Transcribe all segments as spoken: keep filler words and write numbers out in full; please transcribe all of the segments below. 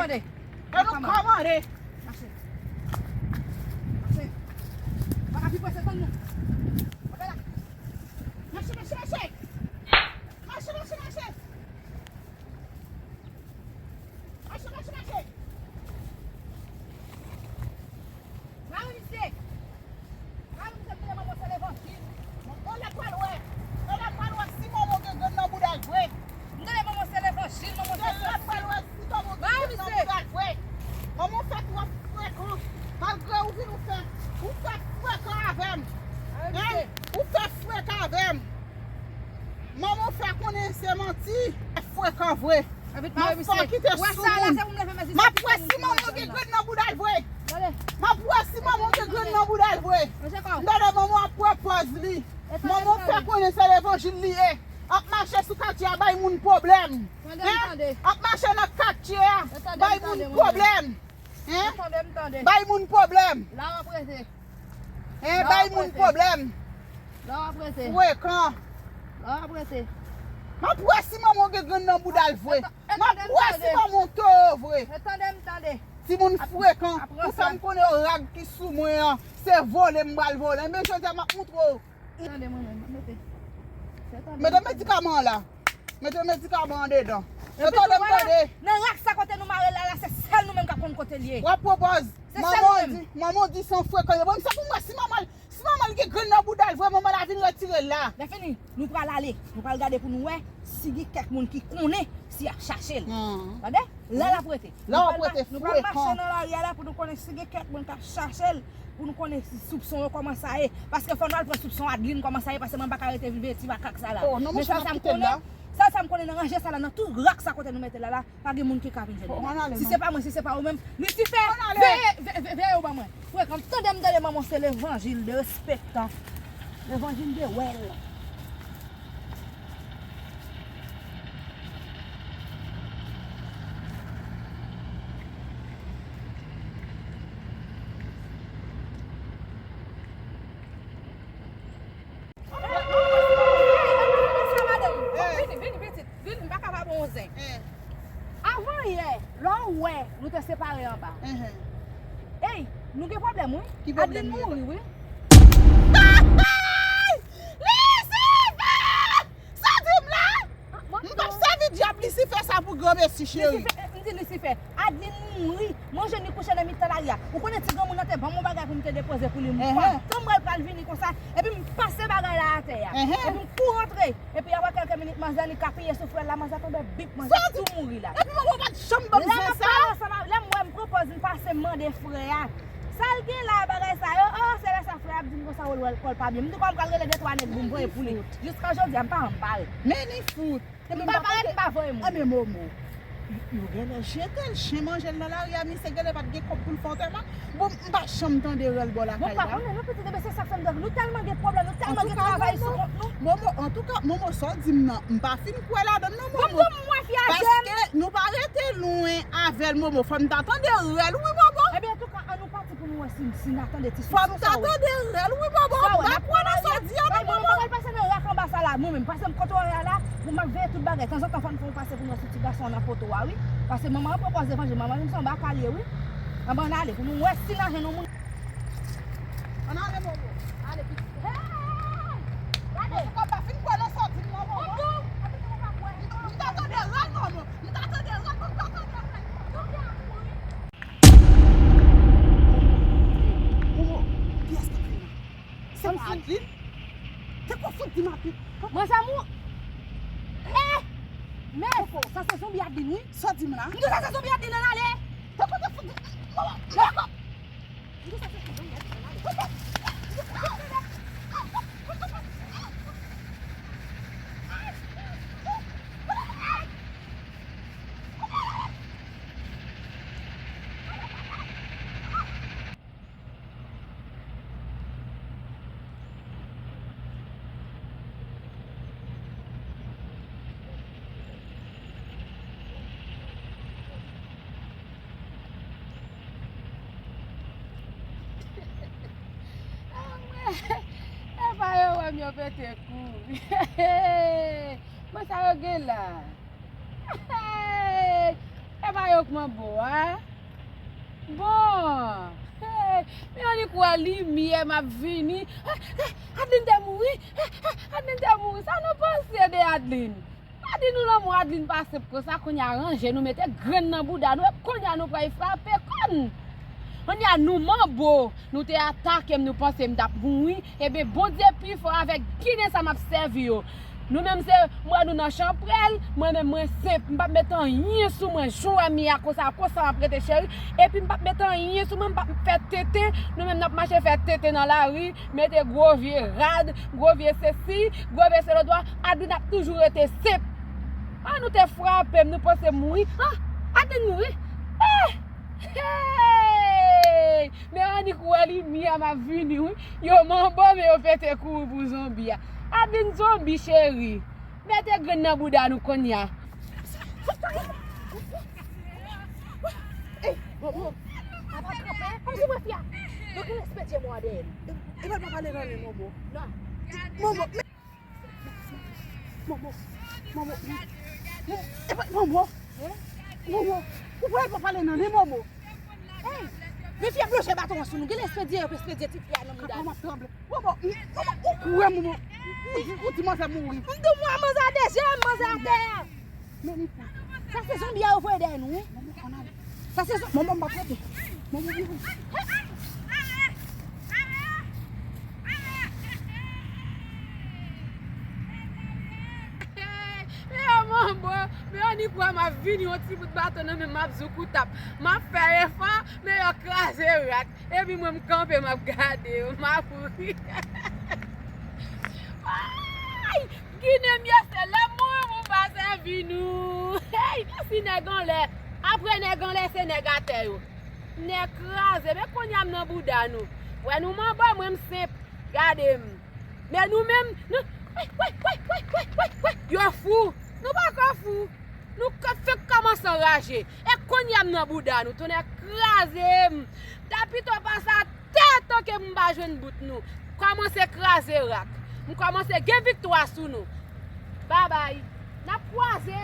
Tande. An nou kòmande. Mache. Mache. Pa ka pi prese tann nou. Mache, mache, mache. Mache, mache, mache. Mache, mache, mache. Mari misye. Mari misye, m tande manman se levanjil. Ou lè pral wè. Ou lè pral wè si manman gen grenn nan bouda l vre. M tande manman se levanjil, manman se levanjil. Ou lè pral wè si manman gen grenn nan bouda l vre. Manman fè twòp frekan. Malgre ou vin ou fè, ou fè frekan avè m. Hein? Ou fè frekan avè m. Manman fè konnen se manti. Frekan vre. Mwen fò kite sou moun. M ap wè si manman gen grenn nan bouda l vre. M ap wè si manman gen grenn nan bouda l vre. M tande manman ap pran pòz li. Manman fè konnen se levanjil li ye. Ap mache sou katye a bay moun pwoblèm. Hein? Ap mache nan katye a bay moun pwoblèm. Hein? Bay moun pwoblèm. Hein, bay moun pwoblèm. Frekan. M ap wè si manman gen grenn nan bouda l vre. M ap wè si manman toro vre. Timoun frekan. Pou sa m konnen rag ki sou mwen an, se vole m pral vole. Men jodi a m ap moutre w. Tande mwen menm, mete. Mete medikaman an la. Mete medikaman andedan. Epi tou, tande m tande. Nan rak sa kote nou mare l la, la, se sèl nou menm k ap konn kote l ye. W ap pran pòz. Se sèl nou menm. Manman di, manman di se yon frekan. Bon, se pou mwen, si manman, si manman gen grenn nan bouda l vre, manman la vin retire l la. Lè fini, nou pral ale. Nou pral gade pou nou wè si gen kèk moun ki konnen si y ap chache l. Tande? La l ap rete. La w ap rete frekan. Nou pral mache nan lari a la pou nou konnen si gen kèk moun k ap chache l, pou nou konnen si soupson yo kòman sa ye. Paske fò nou al pran soupson Adeline kòman sa ye, paske mwen pa ka rete viv ti makak sa la. Men sèl sa m konnen, sèl sa m konnen nan ranje sa la, nan tout rak sa kote nou mete la la, pa gen moun ki ka vin jwenn li la. Si se pa mwen, si se pa ou menm, Lisifè, veye, ve-, ve-, veye w ban mwen. Frekan, tande m tande manman se levanjil de respektan. Levanjil de wèl. Vini, vini, pitit. Vini, m pa ka pa bon zen. Avan yè, lè w wè, nou te separe anba. Ey, nou gen pwoblèm, wi. Ki pwoblèm nou gen? Adeline mouri, wi. Lisifè! Sa w di m la? M p ap sèvi dyab Lisifè sa pou granmesi cheri. Lisifè, m di Lisifè, Adeline mouri. Mwen jwenn li kouche nan mitan lari a. Ou konnen ti granmoun nan te ban m yon bagay pou m te depoze pou li. M kontan m wè l pral vini konsa. Epi m pase bagay la atè a. Epi m kouri antre. Epi apre kèlke minit, manzè annik apiye sou frè l la, manzè tonbe bip, manzè tou mouri la. Epi manman pa t janm ban m zen sa. Lè m ap pale ansanm avè l, lè m wè m pran pòz m pase m mande frè a. Sa l gen la, bagay sa yo, oh, se lè sa frè a ap di m konsa, oh, l wè l kò l pa byen. M di kòm m pral rele de twa nèg pou m voye pou li. Jiska jodi a, m pa janm parèt. Men li fout. M pa parèt, m pa voye moun. Enben Momo, yo genlè jete l, chen manje l nan lari a, misye genlè pa t gen kòb pou l fè antèman. Bon, m pa janm tande rèl bò lakay la. Bon, m pa konnen non, pitit, enben se sa k fè m di w, nou tèlman gen pwoblèm, nou tèlman gen travay sou kont nou. Momo, antouka, Momo, sa w di m nan, m pa fin kwè ladan l non, Momo. Bon, m wè fi a jèn. Paske nou pa rete lwen avè l, Momo. Fò n ta tande rèl wi, Momo. Enben, antouka, ann nou pati pou nou wè si, si n a tande ti soupson sa w wè. Fò n ta tande rèl wi, Momo. M pa kwè nan sa w di a non, Momo. Mwen pral pase nan rak anba sa la, mwen menm. Pase m kote w ye a la, pou m ap veye tout bagay. Tanzantan, fò n fè yon pase pou nou wè si ti gason an nan poto a, wi. Pase manman an pran pòz levanjil, manman an menm se yon baka l ye, wi. Anben, ann ale, pou nou wè si n a jwenn yon moun. Ann ale, Momo. Ale, pitit. Hey! Gade! Antouka, m pa fin kwè nan sa w di m nan, Momo. M ta tande rèl, Momo. M ta tande rèl, m ta tande rèl. Momo, kiyès k ap vini? Se pa Adeline? Te konn fout di m Adeline. Mwen sa mou. Eh! Men, sa se zonbi Adeline, wi. Sa w di m la? M di sa se zonbi Adeline, ann ale. Te konn fout di m. Momo, Momo. Epa yo wè m yo pete kouri. Bon, sa yo gen la? Epa yo Kòman bo a? Bon. Hey, men annik wè limyè m ap vini. Hey, hey, Adeline te mouri. Hey, hey, Adeline te mouri. Sa nou panse de Adeline? Pa di nou lanmou Adeline pa senp konsa, kounye a ranje nou, mete grenn nan bouda nou, epi kounye a nou pral frape kò n. Kounye a nou manbo, nou te atake m, nou panse m t ap mouri. Ebyen, Bondye pi fò avèk Ginen sa m ap sèvi yo. Nou menm se, m wè nou nan chanpwèl, mwen menm mwen senp, m p ap met anyen sou mwen, jan w wè m ye a konsa, konsa m ap rete cheri, epi m p ap met anyen sou mwen, m p ap fè tenten, nou menm n ap mache fè tenten nan lari, mete gwo vye rad, gwo vye sesi, gwo vye selodwa, Adeline ap toujou rete senp. Ah, nou te frape m, nou panse m mouri. Ah, Adeline mouri. Eh! Hey! Men annik wè limyè m ap vini, wi. Yo manbo, men yo pete kouri pou zonbi a. Adeline zonbi, cheri. Mete grenn nan bouda nou kounye a. Ey, Momo, apa kanpe, kòmsi mwen fia. Yo gen respè dye mò dèyè nou. E pa pale nan men Momo. Non. Momo, men Momo, Momo, Momo, epa, Momo, Momo, ou pa pale nan men Momo. Hey, men fia bloche baton an sou nou. Gen lespedye, yo espedye ti fia nan bouda. Kaka m ap tranble. Momo, Momo, ou kwè Momo? Ou di, ou di manzè mouri. M di w manzè deja, manzè atè a. Men li fou. Sa se zonbi a yo voye dèyè nou, wi. Sa se zonbi. Manman m pa trete. Manman m. Yo manbo, men annik wè m ap vini yon ti bout baton nan men m ap zoukoutap. M ap fè efò, men yo kraze rak. Epi mwen m kanpe m ap gade yo, m ap ri. Ay! Ginen m ye, se lè m mouri pou m pa sèvi nou. Hey, mèsi nèg anlè. Apre nèg anlè, se nèg atè yo. Nèg kraze, men kounye a m nan bouda nou. Wè nou manbo, mwen m senp. Gade m. Men nou menm, nou, yo fou. Nou poko fou. Nou k- fèk kòmanse anraje. E kounye a m nan bouda nou, tonnè kraze m. Ta pito pase atè tanke m pa jwenn bout nou. Kòmanse kraze rak. M kòmanse gen viktwa sou nou. Babay. N ap kwaze.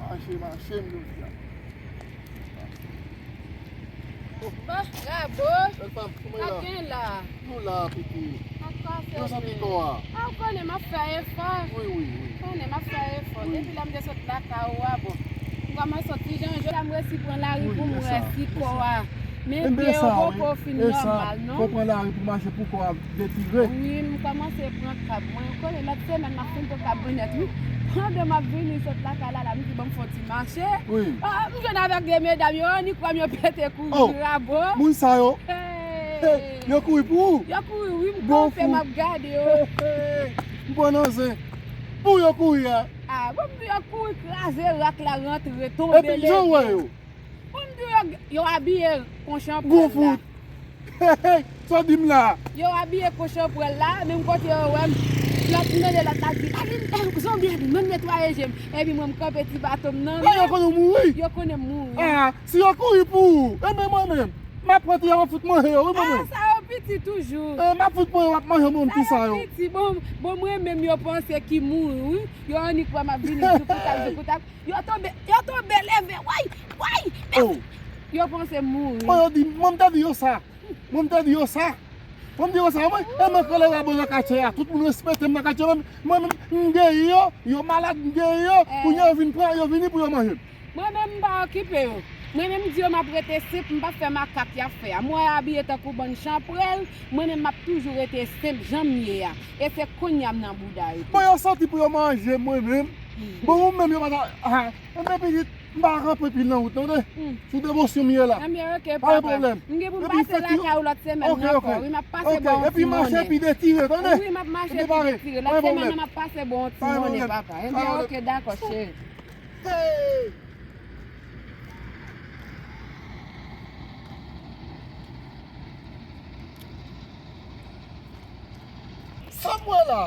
Mache, mache, m jodi a. Oh, Rabo. Bèl fanm, kòman w ye la? Sa gen la? Nou la, pitit. Sa k pase menm? Kòman w santi kò a? A, ou konnen m ap fè efò. Wi, wi, wi. Ou konnen m ap fè efò. Wi. Depi lè m te sot lakay ou a, bon. M kòmanse soti jan jodi a, m resi pran lari pou m resi kò a. Men pye yo poko fin nòmal, non. Fò pran lari pou mache pou kò a detire. Wi, m kòmanse pran kab. Mwen, ou konnen lòt semèn, m ap fin pran kab mwen nèt, wi. Pandan m ap vini sot lakay la, la, m di, bon, m fè yon ti mache. Wi. Ah, m jwenn avèk de medam, yo annik wè m, yo pete kouri, Rabo. Moun sa yo. Hey. Hey, yo kouri pou ou? Yo kouri, wi, m kanpe, m ap gade yo. Hey, hey. M pran nan zen. Pou yo kouri a. Ah, bon, m di yo kouri kraze rak la, rantre, tonbe leve. Epi jan w wè yo? Bon, m di yo, yo abiye kon chanpwèl la. Hey, hey, sa w di m la? Yo abiye kon chanpwèl la, menm kote yo wè m. Lòt m tande lòt la di, Adeline, eh, zonbi Adeline, menm netwaye je m. Epi mwen m kanpe ti bato m nan men. Yo konnen w mouri? Yo konnen m mouri. Ah, si yo kouri pou ou, enben mwen menm, m ap pran ti a, m ap fout manje yo, wi, mwen menm. Ah, sa yo piti toujou. Eh, m ap fout manje yo, m ap manje moun ki sa yo. Sa yo piti, bon, bon, mwen menm yo panse ki mouri, wi. Yo annik wè m ap vini, zoukoutap, zoukoutap. Yo tonbe, yo tonbe leve, way, way. Oh. Yo panse m mouri. Bon, yo di, mwen m te di yo sa. Mwen m te di yo sa. Mwen m di yo sa, mwen, e mwen k rele Rabo nan katye a. Tout moun respekte m nan katye a. Mwen, mwen, m geri yo, yo malad, m geri yo. Eh. Kounye a yo vin pran, yo vini pou yo manje m. Mwen menm m pa okipe yo. Mwen menm m di yo m ap rete senp, m p ap fè makak y ap fè a. M wè yo abiye tankou bann chanpwèl, mwen menm m ap toujou rete senp jan m ye a. E se kounye a m nan bouda yo. Bon, yo soti pou yo manje mwen menm. Hmm. Bon, ou menm yo pa ta, ah, enben pitit, m pa kanpe pil nan wout, tande? Hmm. Sou devosyon m ye la. Enben, oke, papa. Pa gen pwoblèm. M gen pou m pase lakay ou lòt semèn ankò. Oke, oke. Wi, m ap pase ba w yon ti monnen. Epi mache pi detire, tande? Wi, m ap mache pi detire. Lòt semèn nan m ap pase ba w yon ti monnen, papa. Enben, oke, dakò, cheri. Hey! Sa m wè la?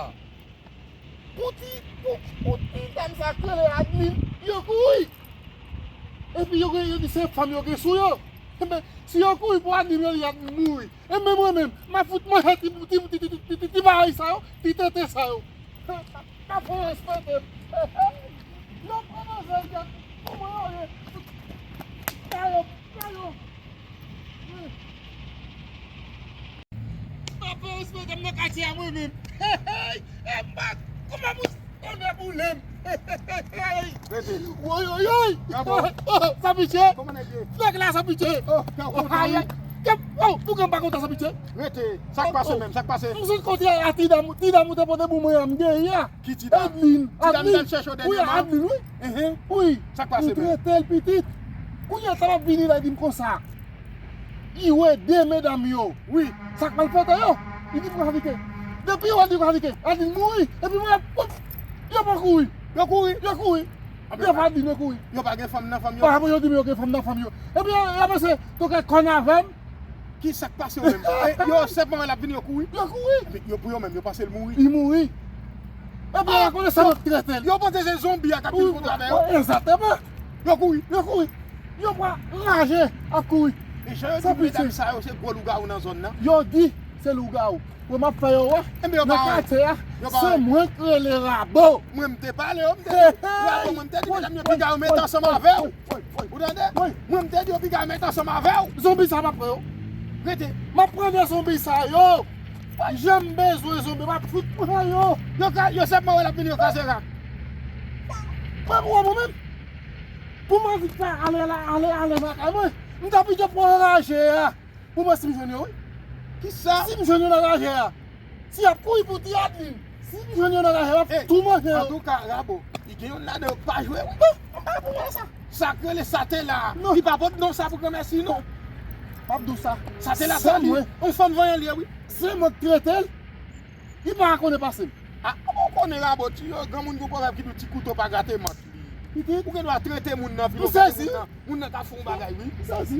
Pou ti, pou, pou ti dam sa k rele Adeline, yo kouri. Epi yo gen, yo di se fanm yo gen sou yo. Enben, si yo kouri pou Adeline, yo li ap mouri. Enben, mwen menm, m ap fout manje ti, ti, ti bagay sa yo, ti tenten sa yo. M ap fè yo respekte m. Yo pran nan zèl, gad kòman yo ye. Kay yo, kay yo. M ap fè yo respekte m nan katye a, mwen menm. E m pa, kòman pou Tonnè boule m. Rete. Woy, woy, woy. Bravo. Sa pitye. Kòman nèg ye? Nèg la sa pitye. Oh, kè w kontan, wi. Kè, oh, pou kè m pa kontan sa pitye. Rete. Sa k pase menm? Sa k pase? M sot kote a, ti dam, ti dam ou te pote pou mwen an, m genyen an. Ki ti dam? Adeline. Ti dam t al chèche w dènyèman? Wi, Adeline, wi. Wi. Sa k pase menm? M trete l pitit. Kounye a sa l ap vini la, li di m konsa. Li wè de medam yo. Wi. Sa k pral fèt yo? Li di m konsa vite. Depi yo wè l di konsa vite, Adeline mouri. Epi mwen, woup, yo pran kouri. Yo kouri? Yo kouri. Yo pa di yo kouri. Yo pa gen fanm nan fanm yo? Pa, yo di m yo gen fanm nan fanm yo. Epi yo, yo panse tou kè kòn avè m. Ki sa k pase yo menm? E, yo sèlman wè l ap vini, yo kouri? Yo kouri. Epi yo pou yo menm, yo panse l mouri. Li mouri. Epi yo konnen sa yo trete l. Yo panse se zonbi a k ap vin kontre avè yo. Egzakteman. Yo kouri. Yo kouri. Yo pran raje ap kouri. E jan yo di medam sa yo se gwo lougawou nan zòn nan. Yo di se lougawou. Mwen m ap fè yo wè. Nan katye a, se mwen k rele Rabo. Mwen m te pale yo, m te di, Rabo, mwen m te di medam yo piga yo mete ansanm avè w. Ou tande? Mwen m te di yo piga yo mete ansanm avè w. Zonbi sa m ap pran yo. Rete. M ap pran de zonbi sa yo. Jan m bezwen zonbi, m ap fout pran yo. Yo ka, yo sèlman wè l ap vini, yo kraze rak. Mwen, mwen, mwen menm. Pou m anvi fè ale la, ale, ale lakay mwen. M ta pito pran raje a. Pou mwen si m jwenn yo, wi. Kisa? Si m jwenn yo nan raje a. Si y ap kouri pou ti Adeline. Si m jwenn yo nan raje a, m ap tou manje yo. Antouka, Rabo, li gen youn ladan yo k pa jwe, wi. Non, m pa pou wè sa. Sa k rele Satela. Non. Li pa pot non sa pou granmèsi, non. Non. M ap di w sa. Satela sa li. Yon fanm vanyan li ye, wi. Se mwen k trete l. Li pa ka konnen pase m. A, ou konnen Rabo, ti yo, granmoun gen pwovèb ki di ti kouto pa grate mant li. Pitit. Ou gen dwa trete moun nan, fè yon bagay moun nan, moun nan ka fè yon bagay, wi. M sezi.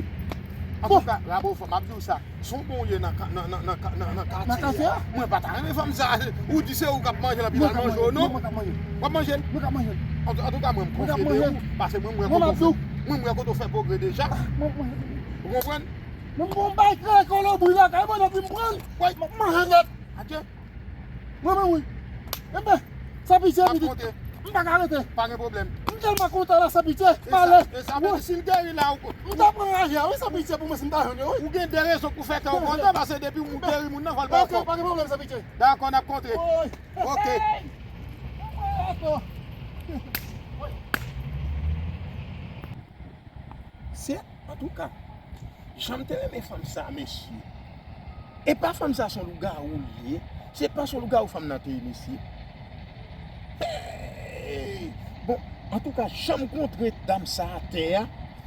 Antouka, Rabo, fò m ap di w sa. Se yon bon w ye nan ka-, nan, nan, nan ka-, nan, nan katye a. Nan katye a? Mwen pa ta renmen fanm sa. Ou di se ou k ap manje l, epi l al manje w, non? Mwen k ap manje l. W ap manje l? Mwen k ap manje l. An, antouka, mwen, m konfye de ou, paske mwen, m wè kote w fè, mwen, m wè kote w fè pwogrè deja. Ou konprann? Mwen, m gon bay kreye kolobri lakay mwen, epi m pran l. M ap manje l nèt. Adye. Mwen menm wi. Enben, sa pitye pitit. M pa ka rete. Pa gen pwoblèm. M tèlman kontan la, sa pitye. M ale. E sa vle di si l geri la ou. M ta pran raje a wi, sa pitye pou mwen si m ta jwenn yo wi. Ou gen de rezon pou fè kè w kontan, paske depi ou geri moun nan, fò l ba w kòb. Ok, pa gen pwoblèm, sa pitye. Dakò, n ap kontre. Wi. Ok. Se, antouka, jan m te renmen fanm sa, mesye. E pa fanm sa se yon lougawou li ye. Se pa se yon lougawou fanm nan te ye, mesye. Hey! Bon, antouka, jan m kontre dam sa atè a,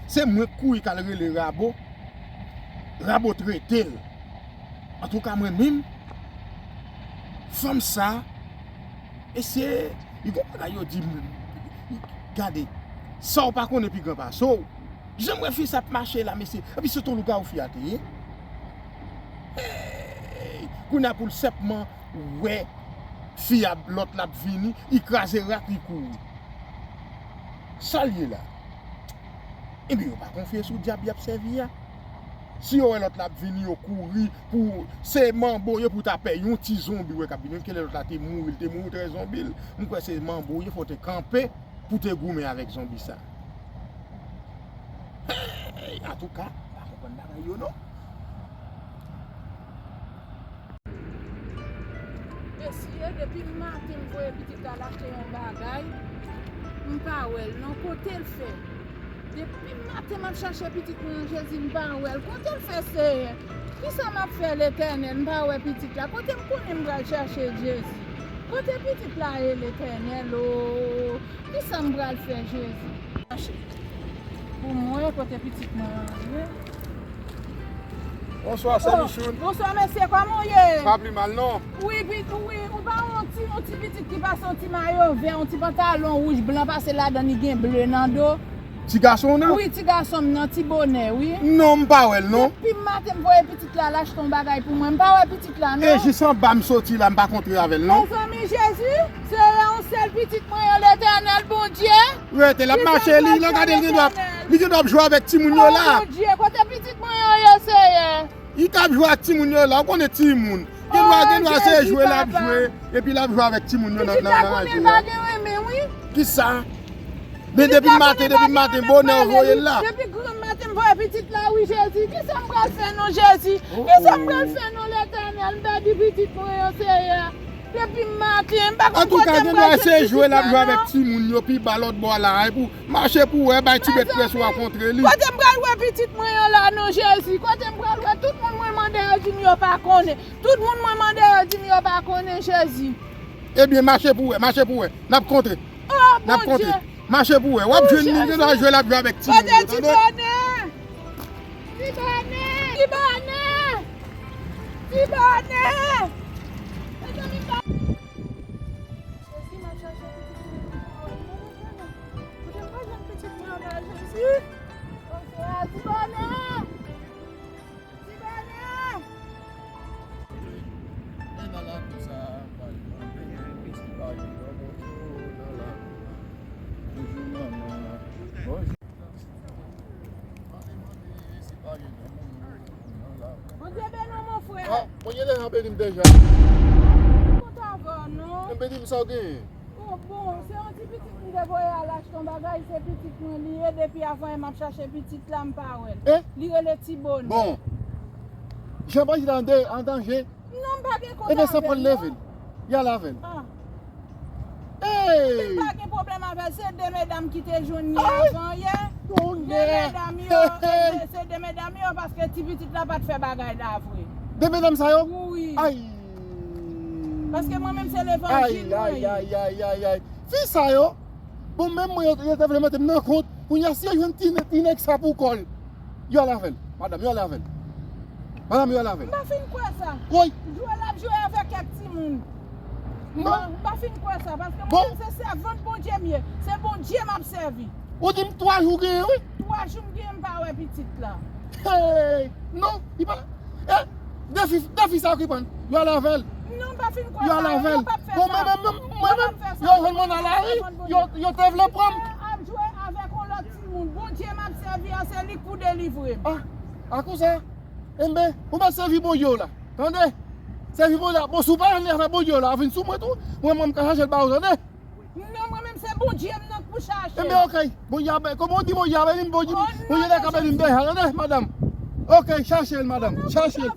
se mwen k kouri k al rele Rabo. Rabo trete l. Antouka, mwen menm, fanm sa, mesye, li gon bagay yo di m, gade, sa w pa konnen pi gran pase w. Jan m wè fi sa ap mache la, mesye, epi se t on lougawou fi a te ye. Hey! Kounye a pou l sèpman wè fi a, lòt la ap vini, li kraze rak, li kouri. Sa l ye la? Ebyen, yo pa konfye sou dyab y ap sèvi a. Si yo wè lòt la ap vini, yo kouri pou se manbo yo pou ta pè yon ti zonbi wè k ap vini. Menm ke lè lòt la te mouri, li te mouri trè zonbi l. M kwè se manbo yo fò te kanpe pou te goumen avèk zonbi sa. Hey! Antouka, m pa konprann bagay yo non. Mesye, depi maten m voye pitit la al achte yon bagay, m pa wè l non. Kote l fè? Depi maten m ap chache pitit mwen an, Jezi, m pa wè l. Kote l fè, Seyè? Kisa m ap fè, Letènèl? M pa wè pitit la. Kote m konnen m pral chache l, Jezi? Kote pitit la ye, Letènèl? O, kisa m pral fè, Jezi? Mache. Pou mwen, kote pitit mwen an ye. Bonswa, sè Michoun. Bonswa, mesye, kòman w ye? Pa pli mal, non. Wi, pi-, wi, ou pa wè yon ti, yon ti pitit ki pase yon ti mayo vè, yon ti pantalon wouj blan pase ladan, li gen ble nan do? Ti gason w nan? Wi, ti gason m nan, ti bonè, wi. Non, m pa wè l, non. Depi maten m voye pitit la al achte yon bagay pou mwen, m pa wè pitit la, non. E jis anba m soti la, m pa kontre avè l, non. Mezanmi, Jezi, se yon sèl pitit mwen an, Letènèl Bondye. Rete, l ap mache, li, l ap gade, li gen dwa, li gen dwa ap jwe avèk timoun yo la. Oh, Bondye, kote pitit Seyè. Li t ap jwe ak timoun yo la, ou konnen timoun. Gen dwa, gen dwa se jwe l ap jwe, epi l ap jwe avèk timoun yo nan, nan, nan ranje a. Kisa? Men depi maten, depi maten, bonè ou voye l la. Depi granmaten, m voye pitit la, wi, Jezi. Kisa m pral fè non, Jezi? Kisa m pral fè non, Letènèl? M pèdi pitit mwen yo, Seyè. Depi maten, m pa konn kote m pral jwenn pitit la, non. Antouka, gen dwa se jwe l ap jwe avèk timoun yo pi ba lòt bò la, epi mache pou wè, bay ti bèt près ou a kontre li. Kote m pral wè pitit mwen yo la, non, Jezi? Kote m pral wè tout moun mwen mande yo di m yo pa konnen. Tout moun mwen mande yo di m yo pa konnen, Jezi. Ebyen, mache pou wè, mache pou wè. N ap kontre. Oh, Bondye. N ap kontre. Mache pou wè. W ap jwenn li, gen dwa jwe l ap jwe avèk timoun yo, tande? Ti Bonè! Ti Bonè! Ti Bonè! Mezanmi, pa... Jezi, m ap chache pitit mwen. Kote m pral jwenn pitit mwen an la, Jezi? Bonswa, Ti Bonè! Ti Bonè! Mwen nan lakou sa, pa gen anpil, si pa gen yon moto nan lakou a. Bonjou, manman. Bonjou. Mande, mande, si pa gen yon moto nan lakou a. Bondye beni w, mon frè. Ah, Bondye deja beni m deja. Mwen kontan avè w, non. Mwen beni m, sa w genyen? Oh, bon, se yon ti pitit m te voye al achte yon bagay, se pitit mwen li ye, depi avan yè m ap chache pitit la, m pa wè l. Eh? Li rele Ti Bonè. Bon. Jan Bondye an de-, an danje. Non, m pa gen kont avè l, non. Ebyen, se pou l leve l. Y al avè l. Ah. Hey! M pa gen pwoblèm avè l, se de medam ki te jwenn li avan yè. De medam yo, se, se de medam yo, paske ti pitit la pa t fè bagay la vre. De medam sa yo? Wi. Ay! Paske mwen menm se levanjil mwen ye. Ay, ay, ay, ay, ay. Fi sa yo, bon, menm mwen, yo, yo te vle mete m nan kont. Kounye a, si yo jwenn ti, ti nèg sa pou kò l, yo al avè l. Madanm, yo al avè l. Madanm, yo al avè l. M pa fin kwè sa. Woy. Jwe l ap jwe avèk kèk timoun. Non. M pa fin kwè sa, paske mwen menm se sèvant Bondye m ye. Se Bondye m ap sèvi. Ou di m twa jou genyen, wi. Twa jou m genyen, m pa wè pitit la. Hey! Non, li pa. Eh, de fi, de fi sa yo ki pran. Yo al avè l. Non, m pa fin kwè sa. Yo al avè l. Yo p ap fè sa. Bon, mwen menm, mwen menm, yo jwenn mwen nan lari, yo, yo te vle pran m. Ap jwe avèk yon lòt timoun. Bondye m ap sèvi a, se li k pou delivre m. Ah, a konsa? Enben, ou mèt sèvi Bondye w la. Tande? Sèvi Bondye w la. Bon, si w pa jwenn li avèk Bondye w la, vin sou mwen tou. Mwen, mwen, m ka chache l ba ou, tande? Non, mwen menm se Bondye m nan k pou chache. Enben, ok. Bondye a beni, kòman w di Bondye a beni m, Bondye, Bondye ta ka beni m deja, tande, madanm? Ok, chache l, madanm, chache l.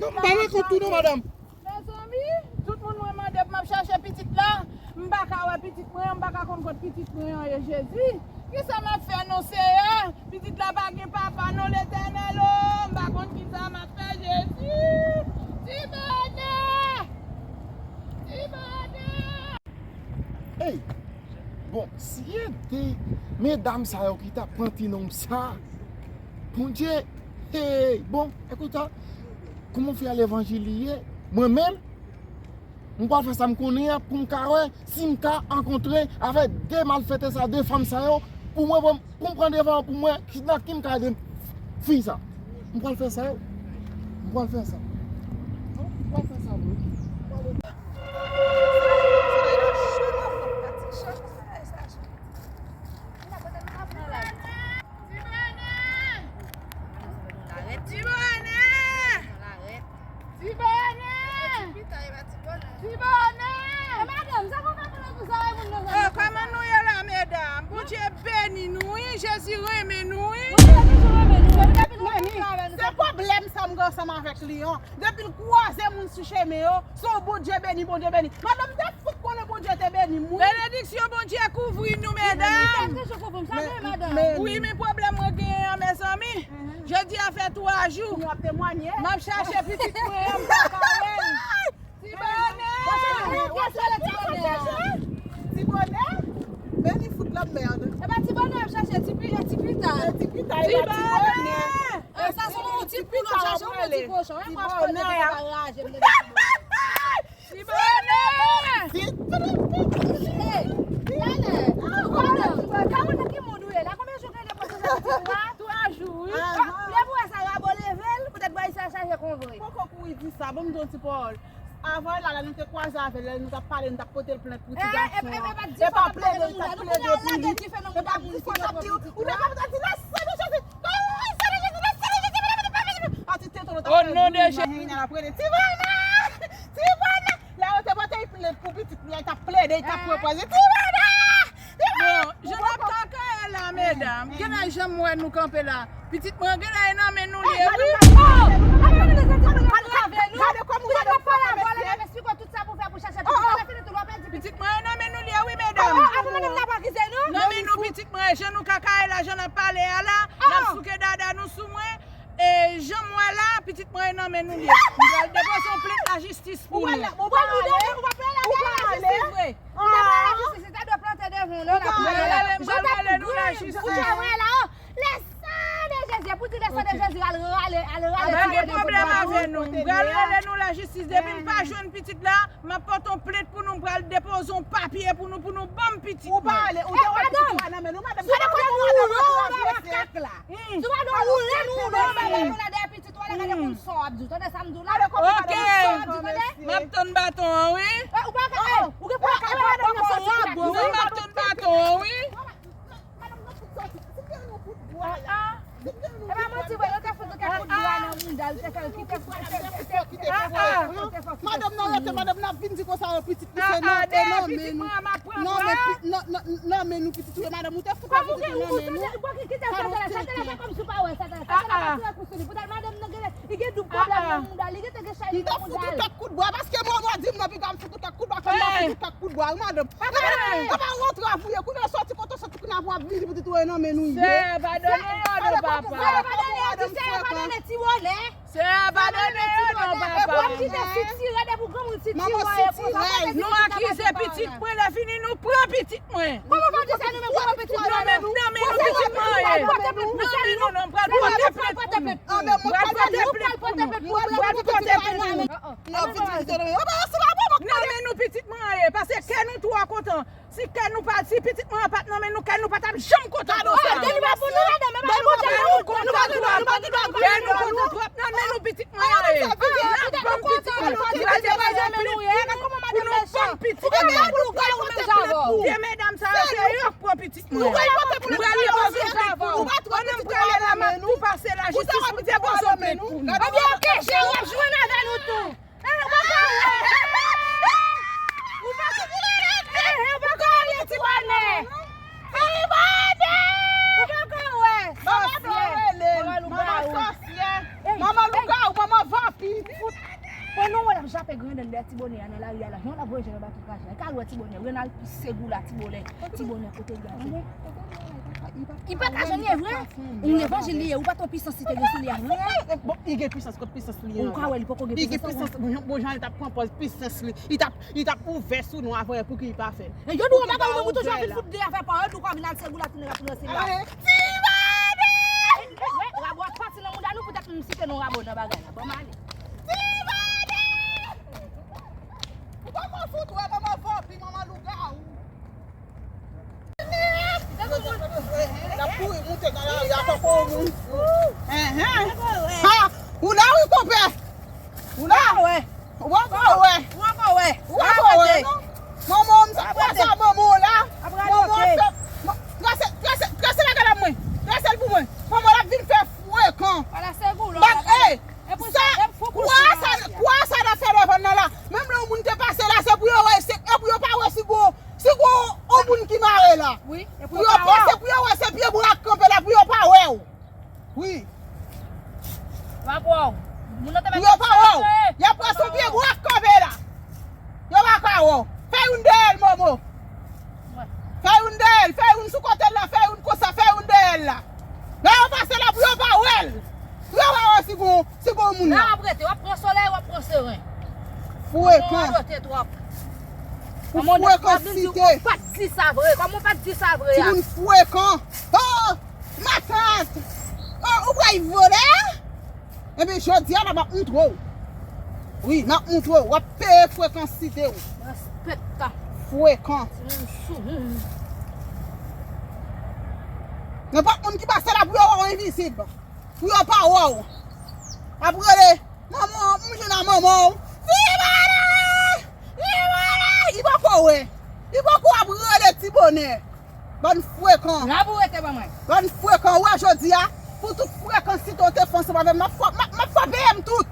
Non, m pa nan kont tou non, madanm. Mezanmi, tout moun mwen mande pou m ap chache pitit la, m pa ka wè pitit mwen an, m pa ka konn kot pitit mwen an ye, Jezi. Kisa m ap fè non, Seyè? Pitit la pa gen papa non, Letènèl o, m pa konn kisa m ap fè, Jezi. Ti Bonè! Ti Bonè! Ey! Bon, si e de medam sa yo ki t ap pran ti nonm sa, Bondye, ey! Bon, ekout sa, kòman fè a levanjil li ye? Mwen menm, m pral fè sa m konnen an pou m ka wè si m ka rankontre avèk de malfetè sa, de fanm sa yo, pou mwen, pou m, pou m pran devan pou mwen, ki, nan ki m ka ede fi sa. M pral fè sa, wi. M pral fè sa. M pral fè sa, vre. M pral Ti Bonè! Ti Bonè! Ti Bonè! Ti Bonè! E madanm, sa konn fè moun nan pou sa, e moun nan sa. Oh, kòman nou ye la, medam? Bondye beni nou, wi. Jezi renmen nou, wi. Bondye toujou renmen nou. Depi nou vin travay, nou se pwoblèm sa m gen ansanm avèk li an. Depi l kwaze moun sou chemen yo, se yon Bondye beni, Bondye beni. Madanm te fout konnen Bondye te beni m, wi. Benediksyon Bondye kouvri nou, medam. Li toujou kouvri m, sa vre, madanm. Wi, men pwoblèm mwen genyen an, mezanmi. Jodi a fè twa jou. M ap temwanye. M ap chache pitit mwen an, m pa ka wè l. Ti Bonè! Ti Bonè? Men li fout lanmèd. E pa Ti Bonè ap chache, Ti Pi-, Ti Pita. Ti Pita, e pa Ti Bonè. E sa se yon ti poul w ap chache, yon ti kochon. E pa konnen sa pa raje m de Ti Bonè. Ti Bonè! Hey, talè. Gade nan ki mond ou ye la. Konbyen jou ke depi w te soti la? Twa jou, wi. Depi w wè sa, Rabo leve l, poutèt bwa isi a chaje konvre. Poko kouri di sa, ban m di yon ti pawòl. Avan la, lè nou te kwaze avè l, lè nou t ap pale, nou t ap pote l plent pou ti gason an. E pa plede, li t ap plede pou li. E pa di sa, t ap di, ou te konn di, nan san de Jezi, nan san de Jezi, nan san de Jezi, pa mete, pa mete, O non de Jezi. Ti Vana! Ti Vana! Lè yo te pote plent pou pitit li a, li t ap plede, li t ap pran pòz li. Ti Vana! Bon, jan n ap kakaye la, medam, genlè jan m wè nou kanpe la. Pitit mwen genlè e nan men nou li ye, wi. Gade kòm ou gade. Tout sa pou fè pou chache pitit la, fini tou, w ap pèdi pitit. Pitit mwen nan men nou li ye, wi, medam. Nan men nou pitit mwen, jan nou kakaye la, jan n ap pale a la, n ap souke dada nou sou mwen. E jan m wè la, pitit mwen nan men nou li ye. M pral depoze yon plent lajistis pou nou. Ou pral, ou pral, ou pral ale lajistis vre. Ou pral ale lajistis, li ta dwe plante devan w, non, l ap pran ale, m pral rele nou lajistis. Ou te wè la, oh, le sang de Jésus, pou di le sang de Jésus, al rale, al rale. Pa gen pwoblèm avè nou. M pral rele nou lajistis. Depi m pa jwenn pitit la, m ap pote yon plent pou nou, m pral depoze yon papye pou nou, pou nou ban m pitit mwen. Ou pa ale, ou te wè pitit ou a nan men nou, madanm. Gade kòman madanm an travèse. Si w pa nan woule nou, non, bagay nou la dèyè pitit ou a, la gade pou n sa w ap di w. Tande sa m di w la? Gade kòman madanm an travèse. M ap tann baton an, wi. Ou pa ka, ou gen pou w ka madanm nan soti la. Non, m ap tann baton an, wi. Madanm nan fout, fout, fout, fout. Madanm nan rete, madanm nan ap vin di konsa, pitit li se nan, e nan men nou. Nan men pi-, nan, nan, nan men nou pitit ou ye, madanm, ou te fout wè pitit ou nan men nou. Kado tenten. M ta fout ou kèk kout bwa, paske mwen, mwen di m nan piga, m fout ou kèk kout bwa, kòm m pa fout ou kèk kout bwa, wi, madanm. Nan pa rantre avouye, kounye a sòti kote w sòti, kounye a pou w ap vin di pitit ou e nan men nou ye. Sè, padone yo non, papa. Sè, padone yo, ti sè, padone ti bonè. Sè, padone yo non, papa. Ou ap kite sitire, depi w granmoun sitire, nou akize pitit mwen, lè fini nou pran pitit mwen. Kòman w di sa, nou menm pran pitit mwen? Nan men nou pitit mwen ye. Nan men nou, non, m pral pote plent pou nou. M pral pote plent pou nou. M pral pote plent pou nou. Nan men nou pitit mwen ye, paske kè nou twò kontan. Si kè nou pa, si pitit mwen an pa t nan men nou, kè nou pa t ap janm kontan konsa. Kè nou kontan twòp, kè nou kontan twòp nan men nou pitit mwen an ye. N ap ban m pitit mwen. M pral depoze plent pou nou ban m pitit mwen. Vye medam sa yo, se yo k pran pitit mwen. M pral depoze plent pou nou. Pandan m prale la, m ap tou pase lajistis pou depoze plent pou nou. Ebyen, oke, cheri, w ap jwenn avè nou tou. Ou poko wè. Ou poko wè. Ou poko wè, ti bonè. Ti bonè. Ou poko wè. Manman sòsyè. Manman lougawou. Manman sòsyè. Manman lougawou, manman vanpi. Pandan w wè l ap jape grenn dèyè ti bonè a nan lari a la, jan l ap voye jan l ap tou krache. Kal wè ti bonè, Renal pi segou la, ti bonè. Ti bonè kote l gaze. Li pa ka jwenn li vre. Yon levanjil li ye, ou pa t wè pisans li te gen sou li a vre. Bon, li gen pisans, kot pisans li ye? Ou ka wè li poko gen pisans. Li gen pisans, bon, bon jan li t ap pran pòz pisans li. Li t ap, li t ap ouvè sou nou avè pou ki li pa fè. E yo di w bagay ou menm ou toujou ap vin fout de afè pa yo, di w ka vin al segou la tounen la tounen se la. Ti Bade! Wè, rabo ap pati nan mouda nou poutèt m site non rabo nan bagay la. Ban m ale. Ti Bade! Ou poko fout wè manman vanpi, manman lougawou. L ap kouri moute nan lari a tankou yon moun fou. Enhen. Ha! Ou la wi, konpè. Ou la? Ou poko wè. Ou poko wè. Ou poko wè, non? Manman w, m sa kwè sa manman w la. Manman w ap fè, trase, trase, trase bagay la mwen. Trase l pou mwen. Manman w ap vin fè frekan. Bak, ey! Sa, kwa sa, kwa sa n ap fè devan nan la? Menm lè yon moun te pase la, se pou yo wè, se, e pou yo pa wè si gwo, si gwo yon moun ki mare la. Wi, e pou yo pa wè w. Se pou yo wè, se pye bwa k kanpe la, pou yo pa wè w. Wi. Yo pa wè w. Moun nan te mèt ap chache. Y ap wè se yon pye bwa k kanpe la. Yo pa ka wè w. Fè youn dèyè l, Momo. Fè youn dèyè l, fè youn sou kote l la, fè youn konsa, fè youn dèyè l la. Lè yo pase la pou yo pa wè l. Pou yo pa wè si gon, si gon moun la. La w ap rete, w ap pran solèy, w ap pran seren. Frekan. Ou radote twòp. Ou frekan site. Ou pa t di sa vre, kòman ou pa t di sa vre a? Timoun frekan. Oh! Matant! Oh, ou pral vole? Ebyen, jodi a la, m ap montre w. Wi, m ap montre w. W ap peye frekan site w. Respèkta. Frekan. Timoun sou moun. Nenpòt moun ki pase la pou yo wè w envizib. Pou yo pa wè w. Ap rele, manman, m jwenn a manman w. Ti Bade! Ti Bade! Li poko wè. Li poko ap rele ti bonè. Bann frekan. La pou rete ban mwen. Bann frekan, ou wè jodi a, Pou tout frekan site w te fè ansanm avè m, m ap fwa-, m ap, m ap frape m tout.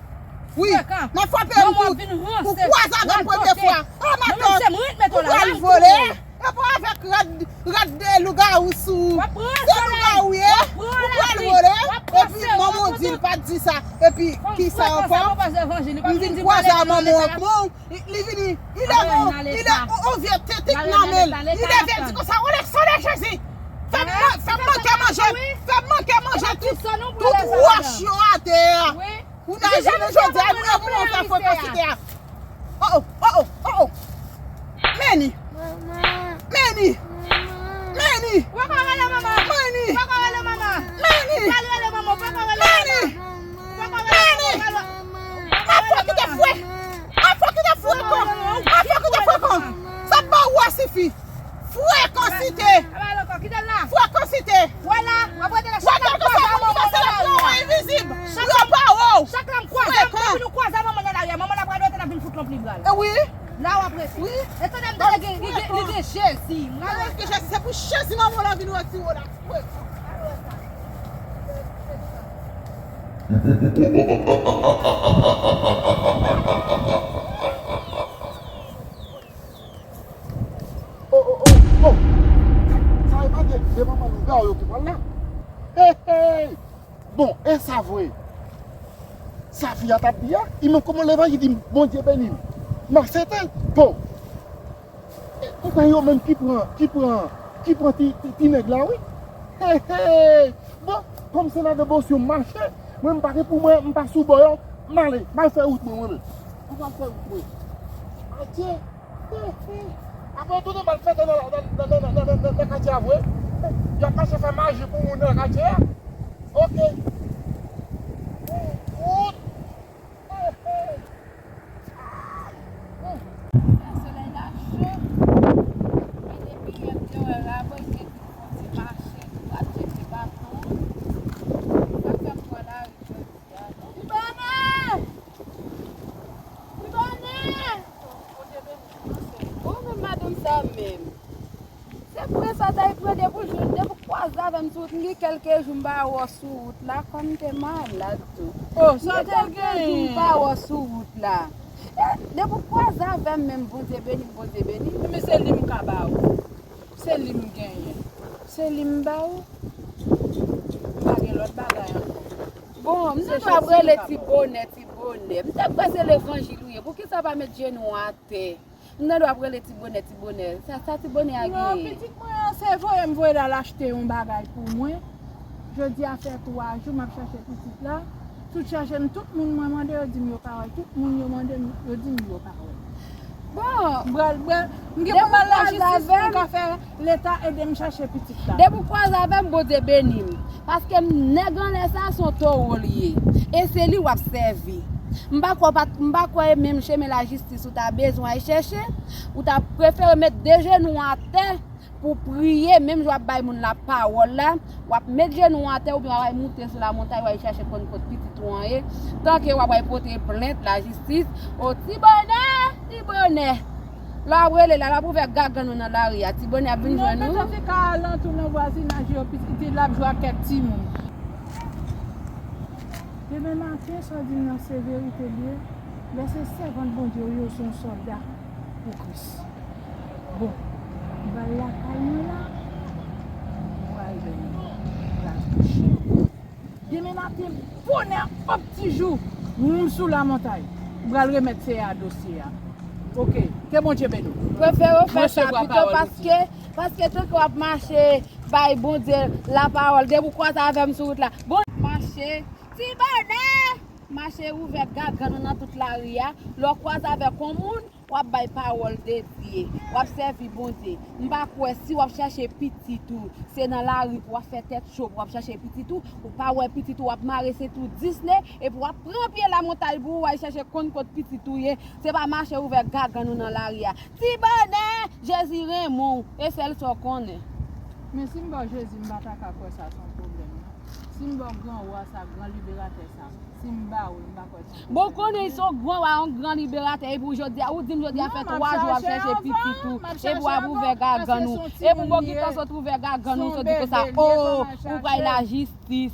Wi, m ap frape m tout. Ou kwaze avè m premye fwa. An, matant, ou pral vole. Epi avèk rad, rad de lougawou sou ou. Se lougawou ye. Ou pral vole. Epi manman w di l pa t di sa. Epi kisa ankò? M vin kwaze a manman w ak manman w. Li, li vini, li leve, li leve, on, on vye tete k nan men l. Li leve, l di konsa, o le, o le Jezi! Fè m man-, fè m manke manje, fè m manke manje tout, tout wòch yo atè a. Ou nan jounen jodi a, nou leve, nou fè frekans site a. Oh, oh, oh, oh, oh, oh. Meni. Meni. Meni. Meni. Meni. Meni. Meni. Meni. Mwen fò kite fwe. Mwen fò kite fwe kon. Mwen fò kite fwe kon. Sa pa ou a sifi. Fwe kon site. Fwe kon site. Wè la, w ap rete la, chak la m kwaze a manman nan lari a. Chak la m kwaze a manman nan lari a, manman nan pral rete la vin fout lòt li bral. E wi. La w ap rete. Wi. E tande m tande gen, li gen, li gen Jezi. Mwen rete Jezi, se pou Jezi manman w la vin retire w la. Fwe kon. Oh, oh, oh, oh. Sa e pa de, de manman lougawou yo ki pral la. Hey, hey. Bon, e sa vre. Sa fi a t ap di a, li menm kòman levanjil di m, Bondye beni m. M aksepte l. Bon. E, e pa yo menm ki pran, ki pran, ki pran ti, ti, ti nèg la, wi. Hey, hey. Bon, kòm se nan devosyon m mache, mwen m pa gen pou mwen, m pa sou bò yo, m ale, m al fè wout mwen, mwen menm. M al fè wout mwen. Adye. Apre yo tounen bal fete nan, nan, nan katye a vre. Y ap mache fè maji pou moun nan katye a. Ok. Wout. Solèy la cho. Men depi yè m te wè la, bon, m te di m fon ti mache, m pral tcheke baton. Sa fè m pran lari jodi a, non. Ti Bonè! Ti Bonè! Bon, men madanm sa menm. Se pran sa ta pran depi jou, depi kwaze avè m sou wout, m gen kèlke jou m pa wè w sou wout la, kò m te malad tou. Oh, sa w te genyen? M pa wè w sou wout la. E, depi kwaze avè m menm, Bondye beni m, Bondye beni m. Men se li m ka ba ou. Se li m genyen. Se li m ba ou? M pa gen lòt bagay ankò. Bon, m te dwe ap rele Ti Bonè, Ti Bonè. M te kwè se levanjil ou ye. Poukisa w pa met jenou w atè? M tande w ap rele Ti Bonè, Ti Bonè. Sa, sa Ti Bonè a genyen? Non, pitit mwen an, se voye m voye l al achte yon bagay pou mwen. Jodi a fè twa jou m ap chache pitit la. Tout chache m, tout moun mwen mande, yo di m yo pa wè l. Tout moun yo mande m, yo di m yo pa wè l. Bon, m pral, m pral, m gen pou m al lajistis pou m ka fè Leta ede m chache pitit la. Depi w kwaze avè m, Bondye beni m. Paske m, nèg anlè sa, se yon towo li ye. E se li w ap sèvi. M pa kwè w pa t, m pa kwè e menm chemen lajistis ou ta bezwen al chèche, ou ta prefere met de jenou w atè pou w priye, menm jan w ap bay moun la pawòl la, w ap met jenou w atè oubyen w ap al moute sou lamontay, w al chèche konn kot pitit ou an ye, tanke w ap al pote plent lajistis, o Ti Bonè, Ti Bonè. Lè w ap rele la, l ap ouvè gagann ou nan lari a. Ti Bonè ap vin jwenn ou. Non, tèt fika alantou nan vwazinaj yo, pitit, l ap jwe ak kèk timoun. Demen maten, sa w di m nan se verite l ye. Lè se sèvant Bondye w ye, w se yon sòlda pou Kris. Bon, m pral lakay mwen la, m pral jwenn gras bouch yo. Demen maten, bonè, op ti jou, m sou lamontay. M pral remèt seyè a dosye a. Ok, ke Bondye beni w. Prefere w fè sa pito paske, paske tanke w ap mache bay Bondye lapawòl, depi w kwaze avè m sou wout la. Bon, mache, Ti Bonè! Mache ouvè gagann ou nan tout lari a. Lè w kwaze avèk yon moun, w ap bay pawòl de Dye, w ap sèvi Bondye. M pa kwè si w ap chèche pitit ou, se nan lari pou w ap fè tèt cho pou w ap chèche pitit ou, ou pa wè pitit ou, w ap mare sent ou Disney, epi w ap pran pye lamontay pou ou al chèche konn kot pitit ou ye. Se pa mache ouvè gagann ou nan lari a. Ti Bonè, Jezi renmen w, e sèl sa w konnen. Men si m ba w Jezi, m pa ta ka kwè sa se yon pwoblèm, non. Si m ba w gran wa sa, gran liberatè sa, si m ba w l, m pa kwè se yon pwoblèm. Bon, konnen se yon gran wa, yon gran liberatè, epi w jodi a, ou di m jodi a fè twa jou w ap chèche pitit ou, epi w ap ouvè gagann ou, epi w gen tan sot ouvè gagann ou, sot di konsa, o, ou pral lajistis.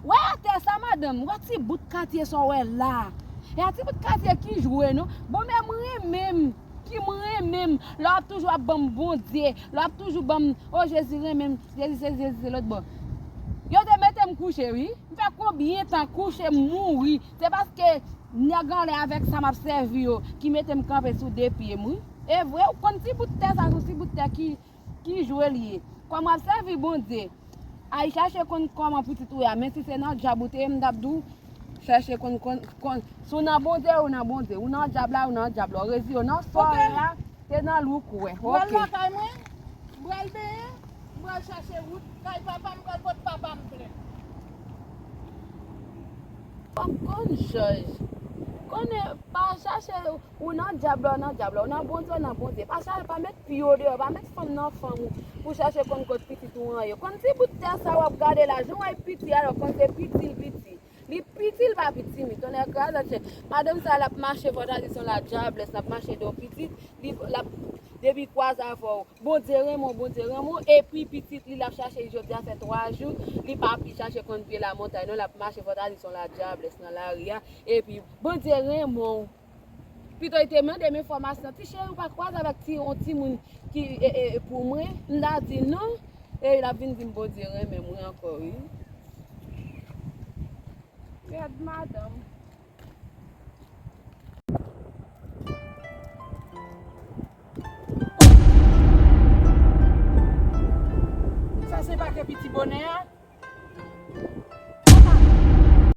Wè atè sa, madanm, wè ti bout katye sa w wè la. E a ti bout katye ki jwe, non. Bon, men m renmen m, ki m renmen m. Lè w ap toujou ap ban m Bondye, lè w ap toujou ban m, o, Jezi renmen m, Jezi se, Jezi se lòt bò. Yo te mete m kouche, wi. M fè konbyen tan kouche, m mouri. Se paske nèg anlè avèk sa m ap sèvi yo ki mete m kanpe sou de pye m, wi. E vre, ou konn ti bout tè sa, se yon ti bout tè ki, ki jwe l ye. Kòm w ap sèvi Bondye, al chache konn kòman pitit ou ye a. Men si se nan dyab ou te ye, m t ap di w, chache konn, konn, konn. Si w nan Bondye, ou nan Bondye. Ou nan dyab la, ou nan dyab la. Ou rezi yo nan sòrè a, se nan lou k ou wè. Ou al lakay mwen, m pral benyen, m pral chache wout kay papa m, m pral pot papa m plent. Fòk konn jòj. Konnen, pa chache ou nan dyab la, ou nan dyab la, ou nan Bondye, ou nan Bondye. Pa chache, pa met pye w deyò, pa met fanm nan fanm ou pou chache konn kot pitit ou an ye. Konn ti bout tè sa w ap gade la, jan w wè piti a, konn se piti l piti. Li piti, li pa piti, mi tonnè kraze tchè. Madanm sa, l ap mache, fò ta di se yon la dyablès, l ap mache de yon pitit, li, l ap, depi kwaze avè w. Bondye renmen w, Bondye renmen w, epi pitit li, l ap chache, jodi a fè twa jou, li pa pi chache konn pye lamontay, non, l ap mache, fò ta di se yon la dyablès nan lari a, epi Bondye renmen w. Pito li te mande m enfòmasyon, ti cheri, ou pa kwaze avèk ti, yon timoun ki, e, e, e, pou mwen? M ta di non, e l ap vin di m Bondye renmen mwen ankò, wi. Gad madanm. Sa se pa ke piti bonè a?